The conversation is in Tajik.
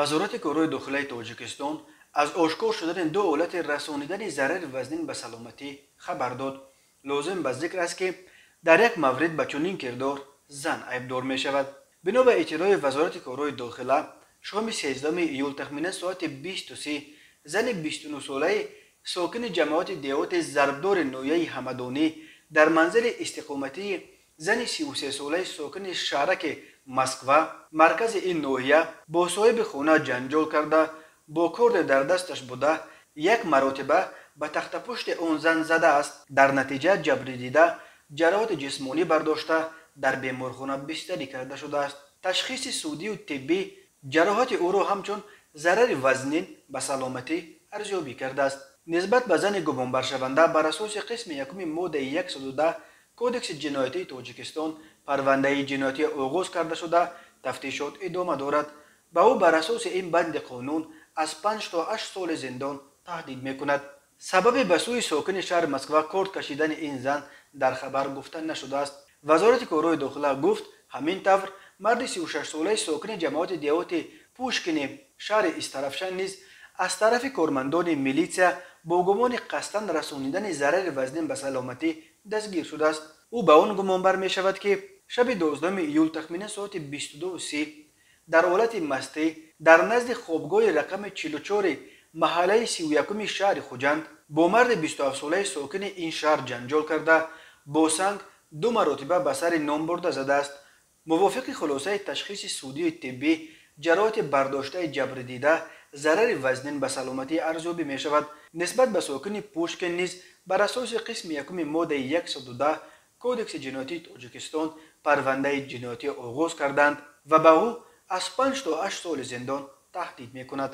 Вазорати корҳои дохилаи Тоҷикистон аз ошкор шудани ду ҳолати расонидани зарари вазнин ба саломатӣ хабар дод. Лозим ба зикр аст, ки дар як маврид ба чунин кирдор зан айбдор мешавад. Бино ба иттилои Вазорати корҳои дохила, шоми 13 июл тахминан соати 20:30 зани 29-солаи сокини ҷамоати деҳоти Зарбдори ноҳияи Ҳамадонӣ дар манзили истиқоматии зани 33-солаи сокини шаҳраки Москва, маркази ин ноҳия, бо соҳиби хона ҷанҷол карда, бо корде дар дасташ буда, як маротиба ба тахтапушти он зан задааст. Дар натиҷа ҷабрдида ҷароҳати ҷисмонӣ бардошта, дар беморхона бистарӣ карда шудааст. Ташхиси судию тиббӣ ҷароҳати ӯро ҳамчун зарари вазнин ба саломатӣ арзёбӣ кардааст. Нисбат ба зани гумонбаршаванда бар асоси қисми якуми моддаи 110 Кодекси ҷиноятии Тоҷикистон парвандаи ҷиноятӣ оғоз карда шуда, тафтишот идома дорад. Ба ӯ бар асоси ин банди қонун аз 5 то 8 соли зиндон таҳдид мекунад. Сабаби ба сӯи сокини шаҳри Москва корд кашидани ин зан дар хабар гуфта нашудааст. Вазорати корҳои дохила гуфт, ҳамин тавр марди 36-солаи сокини ҷамоати деҳоти Пушкини шаҳри Истаравшан низ аз тарафи кормандони милитсия бо гумони қасдан расонидани зарари вазнин ба саломатӣ дастгир шудааст. Ӯ ба он гумонбар мешавад, ки шаби 12 июл тахминан соати 22:30 дар ҳолати мастӣ дар назди хобгоҳи рақами 44 маҳаллаи 31-уми шаҳри Хуҷанд бо марди 27-солаи сокини ин шаҳр ҷанҷол карда, бо санг ду маротиба ба сари номбурда задааст. Мувофиқи хулосаи ташхиси судию тиббӣ, ҷароҳати бардоштаи ҷабрдида зарари вазнин ба саломатӣ арзёбӣ мешавад. Нисбат ба сокини Пушкин низ бар асоси қисми якуми моддаи 110 Кодекси ҷиноятии Тоҷикистон парвандаи ҷиноятӣ оғоз карданд ва ба ӯ аз 5 то 8 соли зиндон таҳдид мекунад.